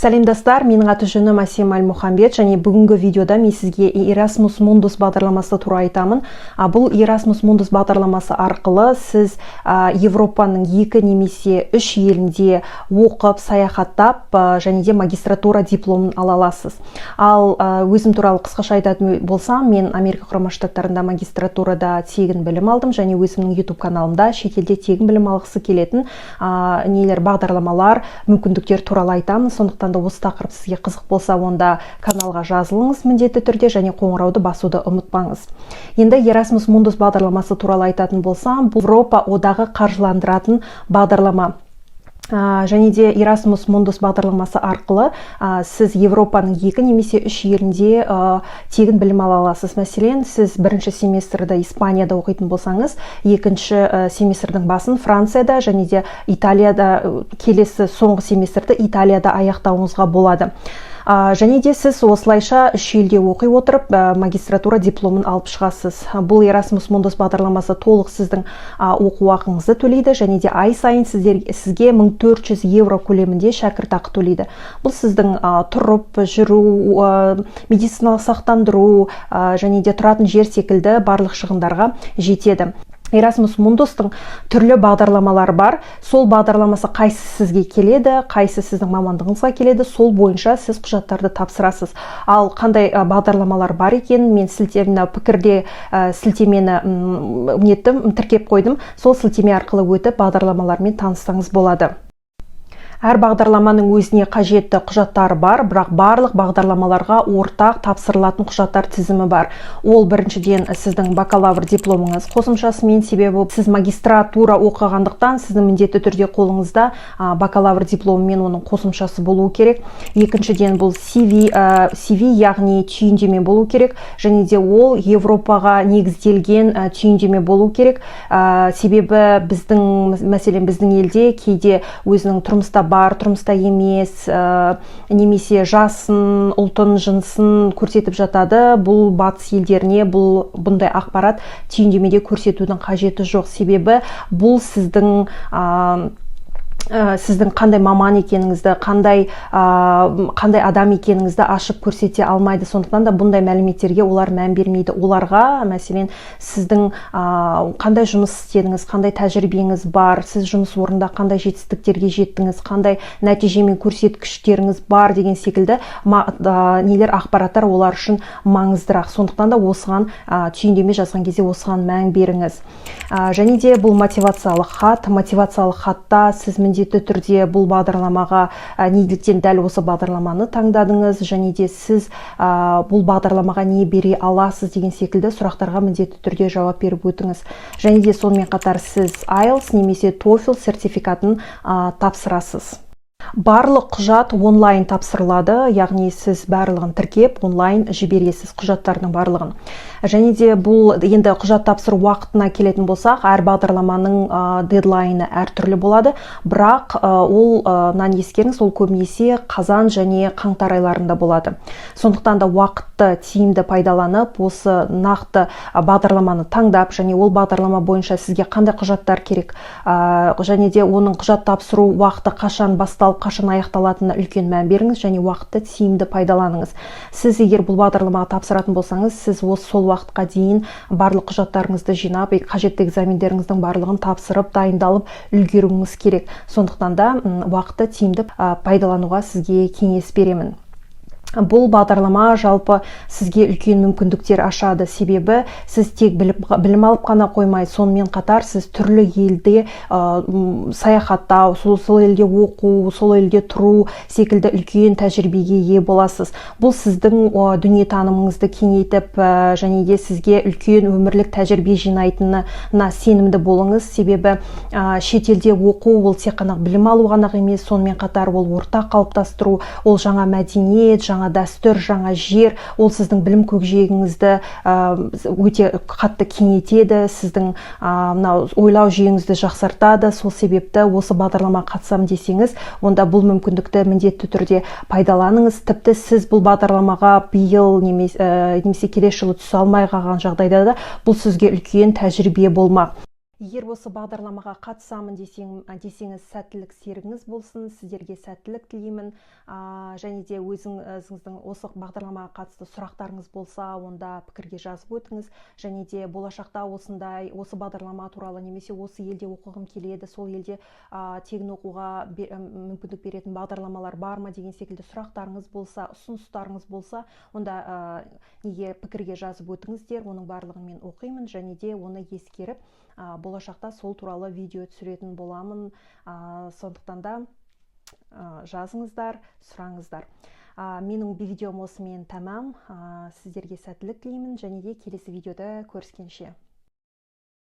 Сәлем, достар! Менің аты жөнім Әсем Әлмұхамбет және бүгінгі видеода мен сізге Erasmus Mundus бағдарламасы туралы айтамын. Бұл Erasmus Mundus бағдарламасы арқылы сіз Европаның екі немесе үш елінде оқып, саяхаттап және де магистратура дипломын ала аласыз. Ал өзім туралы қысқаша айтатын болсам, мен Америка Құрама Штаттарында магистратурада тегін білім алдым және өзімнің YouTube каналымда шетелде тегін білім алғысы келетін нелер, бағдарламалар, мүмкіндіктер туралы айтамын. Сондықтан да осы тақырып сізге қызық болса, онда каналға жазылыңыз міндетті түрде және қоңырауды басуды ұмытпаңыз. Енді Erasmus Mundus бағдарламасы туралы айтатын болсам, бұл Европа Одағы қаржыландыратын бағдарлама. Және де Erasmus Mundus бағдарламасы арқылы сіз Европаның екі немесе үш елінде тегін білім ала аласыз. Мәселен, сіз бірінші семестрді Испанияда оқитын болсаңыз, екінші семестрдің басын Францияда және де Италияда, келесі соңғы семестрді Италияда аяқтауыңызға болады. Және де сіз осылайша үш елде оқи отырып, магистратура дипломын алып шығасыз. Бұл Erasmus Mundus бағдарламасы толық сіздің оқу ақыңызды төлейді және де ай сайын сізге 1400 евро көлемінде шәкіртақы төлейді. Бұл сіздің тұрып, жүру, медициналық сақтандыру және де тұратын жер секілді барлық шығындарға жетеді. Erasmus Mundustың түрлі бағдарламалары бар. Сол бағдарламасы қайсы сізге келеді, қайсы сіздің мамандығыңызға келеді, сол бойынша сіз құжаттарды тапсырасыз. Ал қандай бағдарламалар бар екенін мен мына пікірде сілтемені неттім, тіркеп қойдым. Сол сілтеме арқылы өтіп, бағдарламалармен таныссаңыз болады. Әр бағдарламаның өзіне қажетті құжаттары бар, бірақ барлық бағдарламаларға ортақ тапсырылатын құжаттар тізімі бар. Ол біріншіден, сіздің бакалавр дипломыңыз қосымшасымен, себебі сіз магистратура оқығандықтан, сіздің міндетті түрде қолыңызда бакалавр дипломы мен оның қосымшасы болуы керек. Екіншіден, бұл CV, CV, яғни түйіндеме болу керек және де ол Европаға негізделген түйіндеме болу керек. Себебі біздің, мәселен, біздің елде кейде өзінің тұрмыста бар, тұрмыста емес, немесе жасын, ұлтын, жынысын көрсетіп жатады. Бұл батыс елдеріне бұндай ақпарат түйіндемеде көрсетудің қажеті жоқ, себебі бұл сіздің қандай маман екеніңізді, қандай адам екеніңізді ашып көрсете алмайды. Сондықтан да бұндай мәліметтерге олар мән бермейді. Оларға, мәселен, сіздің қандай жұмыс істедіңіз, қандай тәжірибеңіз бар, сіз жұмыс орнында қандай жетістіктерге жеттіңіз, қандай нәтиже мен көрсеткіштеріңіз бар деген секілді нелер, ақпараттар олар үшін маңыздырақ. Сондықтан да осыған, түйіндеме жазған кезде осыған мән беріңіз. Және де бұл мотивациялық хат. Мотивациялық хатта сіз міндетті түрде бұл бағдарламаға неліктен дәл осы бағдарламаны таңдадыңыз және де сіз бұл бағдарламаға не бере аласыз деген секілді сұрақтарға міндетті түрде жауап беріп өтіңіз. Және де сонымен қатар сіз IELTS немесе TOEFL сертификатын тапсырасыз. Барлық құжат онлайн тапсырылады, яғни сіз барлығын тіркеп, онлайн жібересіз құжаттардың барлығын. Және де бұл енді құжат тапсыру уақытына келетін болсақ, әр бағдарламаның дедлайны әртүрлі болады, бірақ ол, мынаны ескеріңіз, ол көбінесе қазан және қаңтар айларында болады. Сондықтан да уақытты тиімді пайдаланып, осы нақты бағдарламаны таңдап және ол бағдарлама бойынша сізге қандай құжаттар керек және де оның құжат тапсыру уақыты қашан басталып, қашан аяқталатынына үлкен мән беріңіз және уақытты тиімді пайдаланыңыз. Сіз егер бұл бағдарламаға тапсыратын болсаңыз, сіз осы сол уақытқа дейін барлық құжаттарыңызды жинап, қажетті экзамендеріңіздің барлығын тапсырып, дайындалып үлгеруіңіз керек. Сондықтан да уақытты тиімді пайдалануға сізге кеңес беремін. Бұл бағдарлама жалпы сізге үлкен мүмкіндіктер ашады, себебі сіз тек білім алып қана қоймай, сонымен қатар сіз түрлі елде саяхаттау, сол елде оқу, сол елде тұру секілді үлкен тәжірибеге ие боласыз. Бұл сіздің дүниетанымыңызды кеңейтіп, және де сізге үлкен өмірлік тәжірибе жинайтынына сенімді болыңыз, себебі шетелде оқу ол тек қана білім алу ғана емес, сонымен қатар ол орта қалыптастыру, ол жаңа мәдениет, жаңа дәстүр, жаңа жер, ол сіздің білім көкжиегіңізді өте қатты кеңейтеді, сіздің мынау ойлау жүйеңізді жақсартады. Сол себепті осы бағдарламаға қатысамын десеңіз, онда бұл мүмкіндікті міндетті түрде пайдаланыңыз. Тіпті сіз бұл бағдарламаға биыл немесе келесі жылы түсе алмай қалған жағдайда да бұл сізге үлкен тәжірибе болмақ. Егер осы бағдарламаға қатысамын десеңіз, сәттілік серігіңіз болсын, сіздерге сәттілік тілеймін. Және де өзіңіздің осы бағдарламаға қатысты сұрақтарыңыз болса, онда пікірге жазып өтіңіз. Және де болашақта осындай осы бағдарлама туралы немесе осы елде оқығым келеді, сол елде тегін оқуға мүмкіндік беретін бағдарламалар бар ма деген секілді сұрақтарыңыз болса, ұсыныстарыңыз болса, онда неге пікірге жазып өтіңіздер. Оның барлығын мен оқимын және де оны ескеріп, болашақта сол туралы видео түсіретін боламын. Сондықтан да жазыңыздар, сұраңыздар. Менің видеом осымен тәмам. Сіздерге сәттілік тілеймін және де келесі видеода көріскенше.